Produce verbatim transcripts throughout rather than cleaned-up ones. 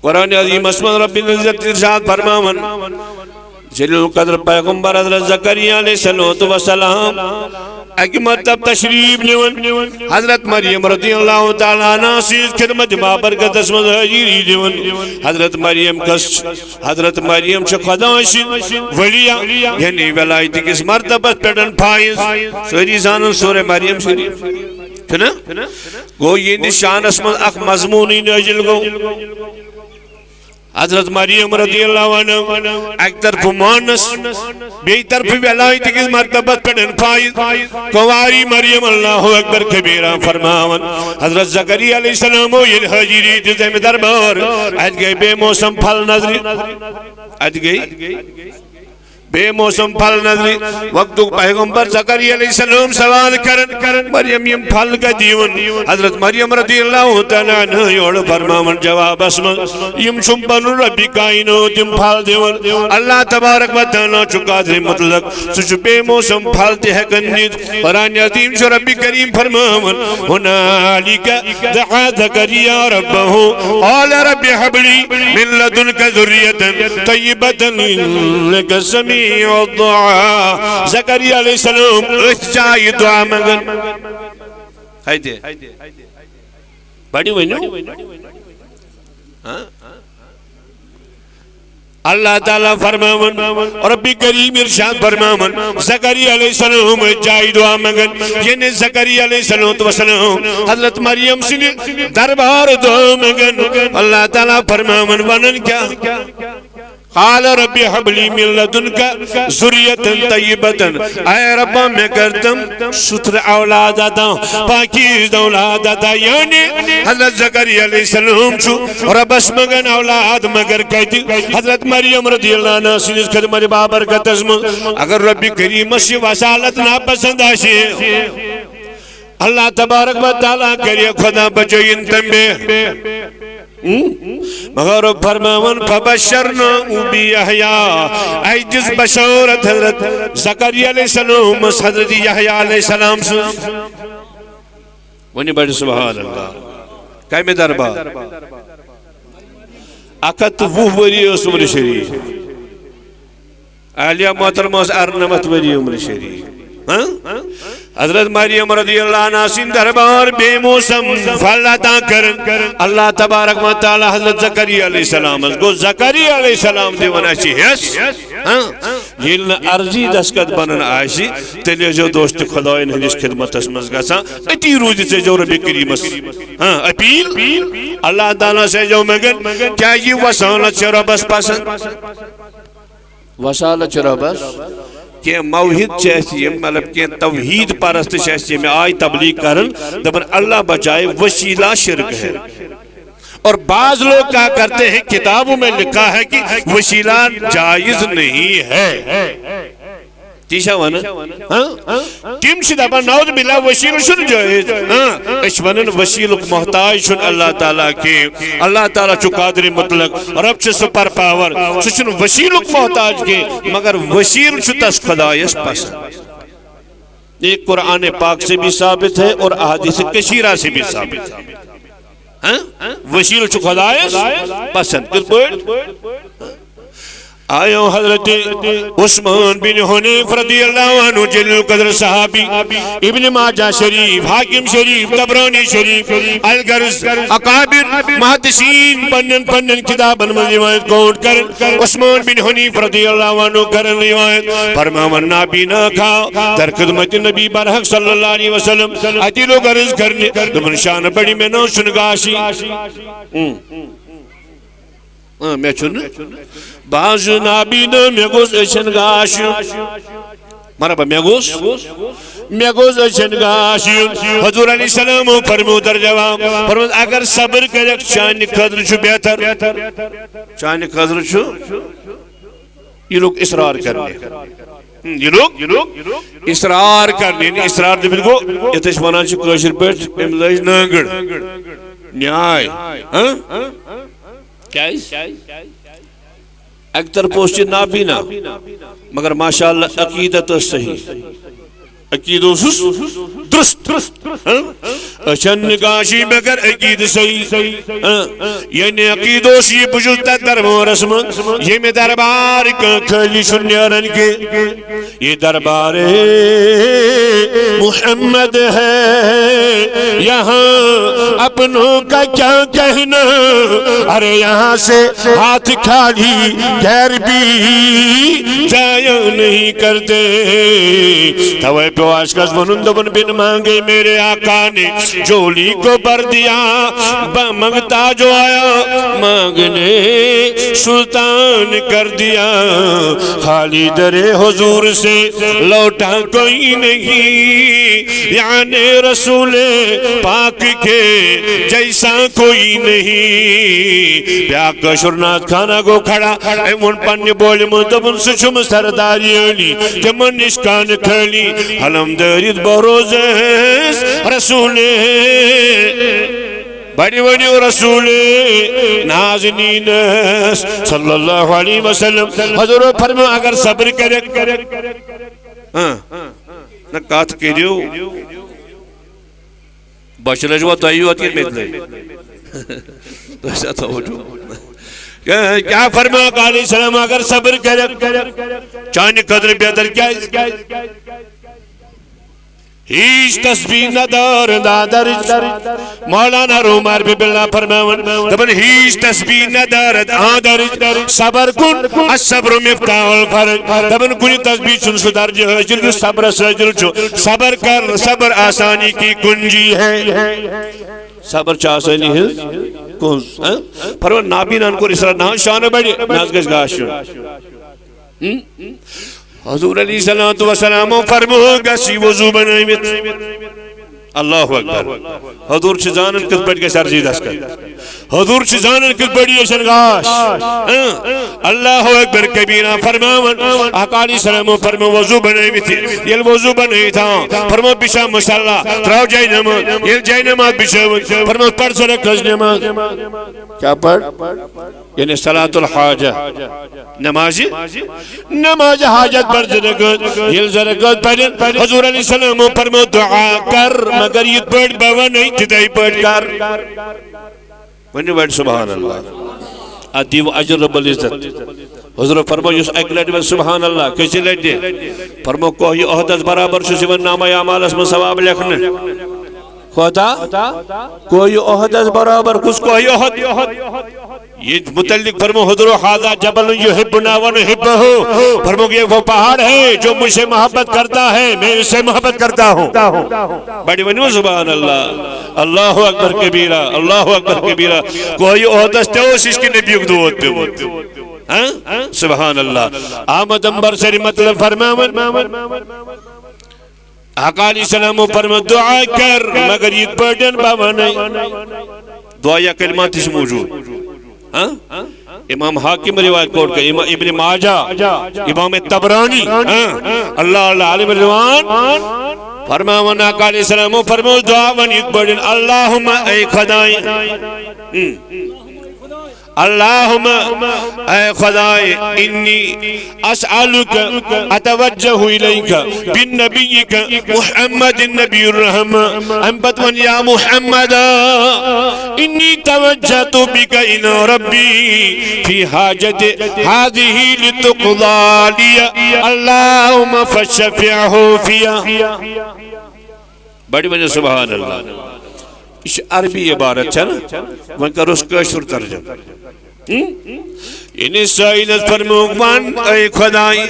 قرآن عظیمس منٛز رب العزت ارشاد فرماوان، جلیل القدر پیغمبر حضرت زکریا علیہ الصلوۃ والسلام اکہِ مرتبہ تشریف نِوان، حضرت مریم رضی اللہ تعالیٰ عنہا سٕنٛز خدمت بابرکتس منٛز حٲضری دِوان۔ حضرت مریم کس؟ حضرت مریم چھِ خدا سٕنٛز ولیہ، یعنی ولایت کِس مرتبس پٮ۪ٹھ فائز۔ سٲری زانان سورہ مریم شریف، چھُنہ؟ گوٚو یِہنٛدِس شانس منٛز اکھ مضموٗنٕے نٲزِل گوٚو۔ حضرت مریم رضی اللہ عنہا اکہِ طرفہٕ مانس، بیٚیہِ طرفہٕ ولایت کِس مرتبس پٮ۪ٹھ فائز۔ کنواری مریم، اللہ اکبر کبیرہ، فرماوان، حضرت زکریا علیہ السلام ییٚلہِ حٲضری دِژ أمۍ دربار، اتہِ گٔے بے موسم پھل نظرِ۔ اتہِ گٔے بے موسم پھل نظرِ۔ وقتُک پیغمبر زکریا علیہ السلام سوال کران، مریم، یِم پھل کتہِ یِوان؟ حضرت مریم رضی اللہ تعالیٰ عنہا یورٕ فرماوان جوابس منٛز، یِم چھُم پنُن ربِ کائنات یِم پھل دِوان۔ اللہ تبارک و تعالیٰ چھُ قادر مطلق، سُہ چھُ بے موسم پھل تہِ ہٮ۪کان دِتھ۔ قرآن عظیم چھُ ربِ کریم فرماوان، هنالك دعا زكريا ربه قال رب هب لي من لدنك ذرية طيبة إنك سميع الدعاء۔ زکریا علیہ السلام أتھۍ جایہِ دعا منٛگان۔ ہے دے۔ بڑی ؤنِو۔ ہاں؟ اللہ تعالیٰ فرماوان، ربِ کریم ارشاد فرماوان، زکریا علیہ السلام جایہِ دعا منٛگان، یعنی زکریا علیہ الصلوۃ والسلام حضرت مریم سٕنٛدِ دربار دعا منٛگان۔ اللہ تعالیٰ فرماوان، ونان کیٛاہ؟ قال رب هب لي من لدنك ذرية طيبة۔ اے ربا، مےٚ کر تِم سُتھرٕ اولاد عطا، پاکیزٕ اولاد عطا۔ یعنی حضرت زکریا علیہ السلام چھُ ربس منٛگان اولاد، مگر کتہِ؟ حضرت مریم رضی اللہ عنہا سٕنٛدِس خدمت بابرکتس منٛز۔ اگر ربِ کریمس یہِ وصالت ناپسند آسہِ، اللہ تبارک و تعالیٰ کرِ، خدا بچٲیِن تمہِ۔ ہم؟ مگر فرماوان، فبشرناه بيحيى۔ اَسہِ دِژ بشارت حضرت زکریا علیہ السلام، حضرت یحییٰ علیہ السلام سٕنٛز۔ ؤنِو بڑِ سبحان اللہ۔ کمہِ دربار؟ اکھ ہتھ تہٕ وُہ ؤری ٲس عمر شریف۔ اہلیہ محترمہ ٲس ارنمتھ ؤری عمر شریف۔ ہاں؟ حضرت مریم رضی اللہ عنہا سٕنٛدِ دربار بے موسم پھل عطا کران۔ اللہ تبارک و تعالیٰ حضرت زکریا علیہ السلام۔ گوٚو زکریا علیہ السلام دِوان اَسہِ حصہٕ۔ ہاں؟ ییٚلہِ نہٕ عرضی دستخط بنان آسہِ، تیٚلہِ ٲسۍزیو دوستِ خدایَن ہٕنٛدِس خدمتس منٛز گژھان۔ أتی روٗزِتھ ٲسۍزیو ربِ کریٖمس، ہاں، اپیل۔ اللہ تعالیٰ ہَس ٲسۍزیو منٛگان، کیٛازِ یہِ وصالت چھےٚ رۄبس پسنٛد۔ وصالت چھِ رۄبس۔ کینٛہہ موحد چھِ اَسہِ یِم، مطلب، کینٛہہ توحید پرست چھِ اَسہِ ییٚمہِ آیہِ تبلیغ کران، دَپان، اللہ بچائے، وسیلہ شرک ہے۔ اور بعض لوگ کہا کرتے ہیں، کتابوں میں لکھا ہے کہ وسیلہ جائز نہیں ہے۔ تی چھا ونان؟ ہاں؟ تِم چھِ دَپان، نعوذ باللہ، وسیلہٕ چھُنہٕ جٲیِز۔ ہاں، أسۍ چھِ ونان، وسیلُک محتاج چھُنہٕ اللہ تعالیٰ کینٛہہ۔ اللہ تعالیٰ چھُ قادر مطلق، رب چھُ سپر پاور، سُہ چھُنہٕ وسیلُک محتاج کینٛہہ، مگر وسیلہٕ چھُ تس خدایس پسند۔ یہ قرآن پاک سے بھی ثابت ہے اور احادیث کثیرہ سے بھی ثابت ہے۔ ہاں؟ وسیلہٕ چھُ خدایس پسند۔ کِتھ پٲٹھۍ؟ آیو حضرت عثمان بن حنیف رضی اللہ عنہ، جلیل القدر صحابی، ابن ماجہ شریف، حاکم شریف، طبرانی شریف، الغرض اکابر محدثین پنن پنن کتابن منٛز روایت کوٹ کران۔ عثمان بن حنیف رضی اللہ عنہ کران روایت، فرماوان، نابینا کھا در خدمت نبی برحق صلی اللہ علیہ وسلم، اتی لوگ عرض کرنہِ، دوٚپُن، شانہٕ بڑِ مےٚ نہ اوس چھُنہٕ گاش۔ ہم۔ آ، مےٚ چھُنہٕ۔ بہٕ حظ چھُس نابینا، مےٚ گوٚژھ أچھن گاش یُن۔ مرحبا، مےٚ گوٚژھ، مےٚ گوٚژھ أچھن گاش یُن۔ حضور علیہ السلام فرمو در جواب، فرموو، اگر صبر کرکھ، چانہِ خٲطرٕ چھُ بہتر۔ چانہِ خٲطرٕ چھُ۔ یہِ لوٚگ اصرار کرنہِ۔ ہم، یہِ لوٚگ اصرار کرنہِ۔ یعنی اصرار دٔپِتھ گوٚو، یَتھ أسۍ وَنان چھِ کٲشِر پٲٹھۍ، أمۍ لٲج نٲنٛگٕر۔ نیاے۔ ہاں؟ کیٛازِ؟ اَکہِ طرفہٕ اوس یہِ نابینا، مگر ماشاءاللہ عقیدت ٲس صحیح۔ عقیدٕ اوسُس درست۔ ہاں؟ أچھن نگاشی مگر عقیدٕ صحیح۔ ہاں؟ یعنی عقیدٕ اوس یہِ، بہٕ چھُس تتھ دربارس منٛز، ییٚمہِ دربارٕ کانٛہہ خٲلی چھُنہٕ نیران کینٛہہ۔ یہ دربار محمد ہے، یہاں اپنوں کا کیا کہنا، ارے یہاں سے ہاتھ خالی گھر بھی جایا نہیں کرتے۔ توے پیو عاشقس ونن، دوپن، بن مانگے میرے آقا نے جھولی کو بھر دیا، ب-، مانگتا جو آیا مانگنے سلطان کر دیا، خالی در حضور سے لوٹا کوئی نہیں، یعنی رسول پاک کے جیسا کوئی نہیں۔ بیاکھ کٲشُر نعت خانہ گوٚو کھڑا، أمۍ ووٚن پننہِ بولہِ منٛز، دوٚپُن، سُہ چھُم سردار علی، تِمن نِش کانہٕ خٲلی، علم دٲرِتھ بہروزس رسول۔ بڑِ ؤنِو رسول نازنینس صلی اللہ علیہ وسلم۔ حضور فرمو، اگر صبر کرکھ، ہاں، نہ کتھ کٔرِو، بۄچھِ لٔج وۄنۍ تۄہہِ یوت کِنہٕ مےٚ تہِ لٔج؟ تۄہہِ چھا توجہ؟ کیا، کیا فرمایا آقا علیہ السلام، اگر صبر کرکھ، چانہِ خٲطرٕ بہتر کیازِ؟ ہیچ تسبیح نہ دارد آدرج۔ مولانا روم عربی باللہ فرماون، دپن ہیچ تسبیح نہ دارد آدرج۔ صبر کن، الصبر مفتاح الفرج۔ دپن کُنہِ تسبیح چھُنہٕ سُہ درجہ حٲصِل یُس صبرس حٲصِل چھُ۔ صبر کر، صبر آسانی کی کنجی ہے۔ صبر چھُ آسٲنی ہٕنٛز کنز۔ ہاں؟ فرمان نابیناہن کوٚر اصرار، نہ حظ شانہٕ بڑِ، مےٚ حظ گژھِ گاش یُن۔ ہم؟ حضور علیہ الصلوۃ والسلام فرمو گژھِ وضو بنٲوِتھ۔ اللہ اکبر۔ حضور چھِ زانان کِتھ پٲٹھۍ گژھِ عرضی دستخط۔ حضور چھِ زانان کِتھ پٲٹھۍ یہِ چھَنہٕ گاش۔ ہاں۔ اللہ اکبر کبیرہ فرماوان۔ آقا علیہ السلام فرمو وضو بنٲوِتھ۔ ییٚلہِ وضو بنٲوِتھ آو، فرمو بِچھا مصلی، ترٛاو جاے نماز۔ ییٚلہِ جاے نماز بِچھٲوٕن، فرمو پَر زٕ رکعت نماز۔ کیٛاہ پَر؟ یعنی صلاۃ الحاجہ، نماز، نماز حاجت پَر زٕ رکعت۔ ییٚلہِ زٕ رکعت پَرن، حضور علیہ السلام فرمو دعا کر، مگر یِتھ پٲٹھۍ بہٕ وَنَے تِتھَے پٲٹھۍ کر۔ ؤنِو وۄنۍ سبحان اللہ۔ اَتھ دِیِو اجر رب العزت۔ حضور فرمو یُس اَکہِ لَٹہِ وَنہِ سبحان اللہ، کٔژِ لَٹہِ؟ فرمو کوہِ احدس برابر چھُس یِوان نامہ اعمالس منٛز ثواب لیکھنہٕ۔ کوتاہ؟ کوہِ احدس برابر۔ کُس کوہِ احد؟ یہ متعلق فرمو حضور، هذا جبل يحبنا ونحبه۔ فرمو یہ وہ پہاڑ ہے جو مجھ سے محبت کرتا ہے، میں اس سے محبت کرتا ہوں۔ بڑِ ؤنِو سبحان اللہ۔ اللہ اکبر کبیرہ، اللہ اکبر کبیرہ۔ کوہِ احدس تہِ اوس یہِ کہِ نبی یُک دود پیوٚمُت۔ ہاں؟ سبحان اللہ۔ آمد امبر سری مطلب فرماون۔ آقا علیہ السلام فرمو دعا کر، مگر یِتھ پٲٹھۍ بہٕ وَنَے۔ دعا یا کلمات تہِ چھِ موجود۔ ہاں؟ امام حاکم روایت کوٹ کا، امام ابن ماجہ، امام طبرانی، ہاں؟ اللہ اللہ علیہ رضوان۔ فرماون آقا علیہ السلام فرمو دعا وَن یِتھ پٲٹھۍ، اللہم، اے خدائے۔ ہم۔ اللہم، اے خدائے، انی اسألک، اتوجہ الیک، بنبیک محمد النبی الرحمہ۔ امہِ پتہٕ وَن یا محمد، انی توجہت بک الی ربی فی حاجت هذه لتقضی لی، اللہم فشفعہ فیہ۔ بڑِ ؤنِو سبحان اللہ۔ یہِ چھِ عربی عبارت، چھےٚ نہ؟ وۄنۍ کروس کٲشُر ترجمہٕ۔ ہم؟ یعنی سٲیِلس فرمووُکھ، وَن، اے خداے،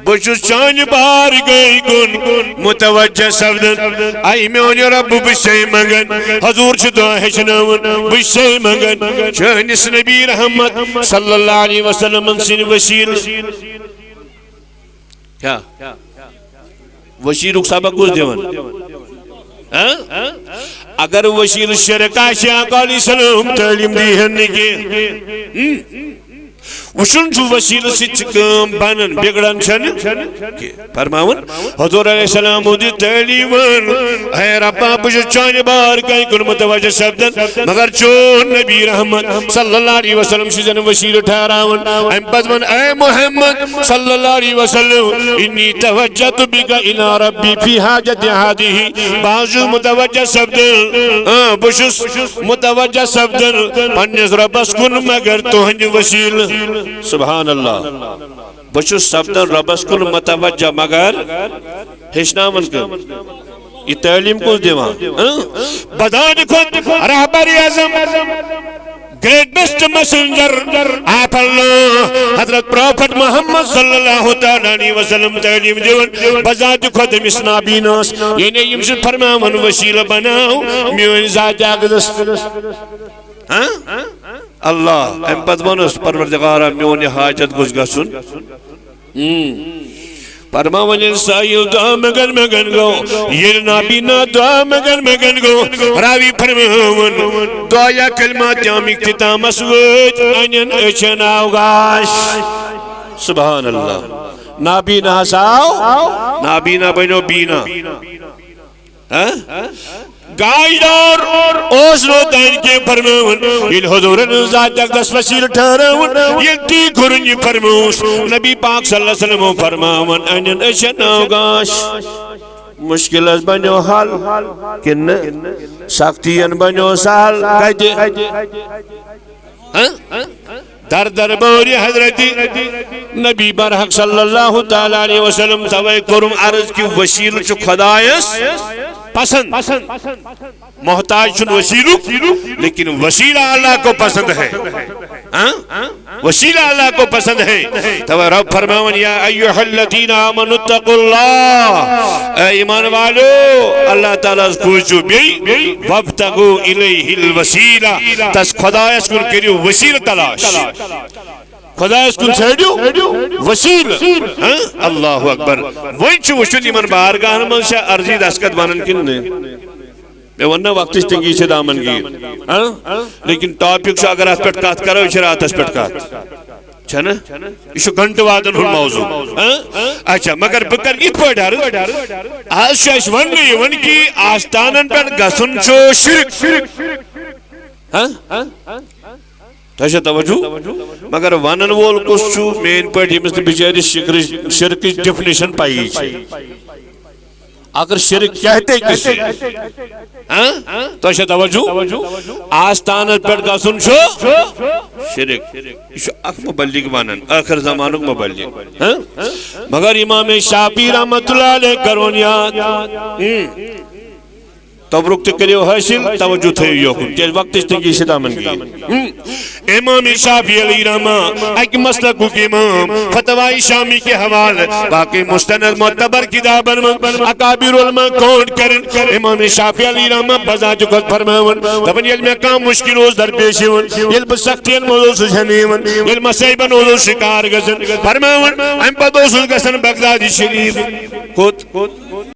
بہٕ چھُس چانہِ بارگاہہِ کُن متوجہ سپدان۔ اے میون رب، بہٕ چھُسے منٛگان۔ حضور چھِ دعا ہیٚچھناوان، بہٕ چھُسے منٛگان۔ چٲنِس نبی رحمت صلی اللہ علیہ وسلم سٕنٛدِ وسیلہٕ۔ کیا؟ وسیلُک سبق کُس دِوان؟ ہاں؟ اگر وسیلہٕ شرک آسہِ، آقا علیہ السلام تعلیٖم دی ہن نہٕ کینٛہہ۔ ہم؟ وٕچھُن چھُ وسیلہٕ سۭتۍ چھِ کٲم بنان، بگڑان چھنہٕ کینٛہہ۔ فرماوان، حضور علیہ السلام ہُنٛد یہِ تعلیٖم وَن، اے ربا، بہٕ چھُس چانہِ بار کَنہِ کُن متوجہ سپدان، مگر چون نبی رحمت صلی اللہ علیہ وسلم چھُ زن وسیلہٕ ٹھہراوان۔ امہِ پتہٕ وَن، اے محمد صلی اللہ علیہ وسلم، انی توجہت بک الی ربی فی حاجت ہذہ، بہٕ حظ چھُس متوجہ سپدان، آ، بہٕ چھُس متوجہ سپدان پننِس ربس کُن مگر تُہنٛدِ وسیلہٕ۔ سبحان اللہ۔ بہٕ چھُس سپدان رۄبس کُن متوجہ، مگر ہیٚچھناوان کٔم؟ یہِ تعلیٖم کُس دِوان؟ اۭں؟ بذات خود رہبر اعظم، گریٹسٹ میسنجر آف اللہ، حضرت پروفٹ محمد صلی اللہ تعالیٰ علیہ وسلم تعلیٖم دِوان۔ بذات خود أمِس نابیٖناہس، یعنی یِم چھِ فرماوان، وسیلہٕ بناو میٲنۍ ذات اقدس۔ ہاں؟ اللہ۔ امہِ پتہٕ ووٚنُس، پروردگارا، میون یہِ حاجت گوٚژھ گژھُن۔ ہم۔ فرماوان ییٚلہِ سائل دعا منگن منگن گوٚو، ییٚلہِ نابینا دعا منگن منگن گوٚو، راوی فرماوان، دعا یا کلمات تام اختتامس وٲتۍ، انن أچھن آو گاش۔ سبحان اللہ۔ نابینا ہسا آو، نابینا بنیو بینا۔ ہاں؟ گاش دار اوس نہٕ تانۍ کینٛہہ فرماوان۔ ییٚلہِ حضوٗرن ذات اقدس وسیلہٕ ٹھہراوُن، ییٚلہِ تی کوٚرُن یہِ فرمووُس، نبی پاک صلی اللہ علیہ وسلم فرماوان، انن أچھن آو گاش۔ مشکلس بنیو حل کِنہٕ سختین بنیو سہل؟ کتہِ؟ ہاں؟ در دربار حضرت نبی برحق صلی اللہ تعالیٰ علیہ وسلم، توے کوٚرُم عرض کہ وسیلہٕ چھُ خدایس پسند۔ محتاج چھُنہٕ وسیلُک، لیکن وسیلہ اللہ کو پسند ہے۔ ہاں؟ وسیلہ اللہ کو پسند ہے۔ توے رب فرماوان، یا ایھا الذین آمنوا اتقوا اللہ، اے ایمان والو، اللہ تعالیٰ ہس کھوژِو بیٚیہِ، وابتغوا الیہ الوسیلہ، تس خدایس کُن کٔرِو وسیلہٕ تلاش۔ خدایس کُن ژھٲنٛڈِو وسیلہٕ۔ ہاں؟ اللہ اکبر۔ وۄنۍ چھُ وٕچھُن یِمن بارگاہن منٛز چھا عرضی دستخط بنان کِنہٕ نہٕ۔ مےٚ ووٚن نہ وقتٕچ تنگی چھِ دامن گیٖر۔ ہاں؟ لیکن ٹاپک چھُ، اگر اتھ پٮ۪ٹھ کتھ کرو، یہِ چھِ راتس پٮ۪ٹھ کتھ۔ چھَنہٕ؟ یہِ چھُ گھنٹہٕ وادن ہُنٛد موضوع۔ ہاں؟ اچھا، مگر بہٕ کرٕ یِتھ پٲٹھۍ عرض۔ آز چھُ اَسہِ وننہٕ یِوان کہِ آستانن پٮ۪ٹھ گژھُن چھُ شرک۔ ہاں؟ تۄہہِ چھا توجہ؟ مگر ونن وول کُس چھُ؟ میٲنۍ پٲٹھۍ، ییٚمِس نہٕ بِچٲرِس شِکرٕچ، شِرکٕچ ڈیفینیشن پَیی چھِ۔ آخر شِرک کہتے کِس چھِ؟ ہاں؟ تۄہہِ چھا توجہ؟ آستانس پٮ۪ٹھ گژھُن چھُ شِرک۔ یہِ چھُ اکھ مبلغ ونان، ٲخر زمانُک مبلغ۔ ہاں؟ مگر امام شافعی رحمتہ اللہ علیہ کرون یاد۔ ہم۔ تبرک تہِ کٔرِو حٲصِل، توجہ تھٲیِو یوکُن، کیازِ وقتٕچ تنگی چھِ دامن گیٖر۔ ہم۔ امام شافعی علیہ رحمہ، اکہِ مسلکُک امام، فتویٰ شامی کے حوالے، باقی مستند معتبر کتابن منٛز اکابر علماء quote کرن۔ امام شافعی علیہ رحمہ بذات خود فرماوان، دپان، ییٚلہِ مےٚ کانٛہہ مشکل اوس درپیش یِوان، ییٚلہِ بہٕ سختین منٛز اوسُس ہٮ۪نہٕ یِوان، ییٚلہِ مصائبن اوسُس شکار گژھان، فرماوان، امہِ پتہٕ اوسُس گژھان بغداد شریف۔ کوٚت؟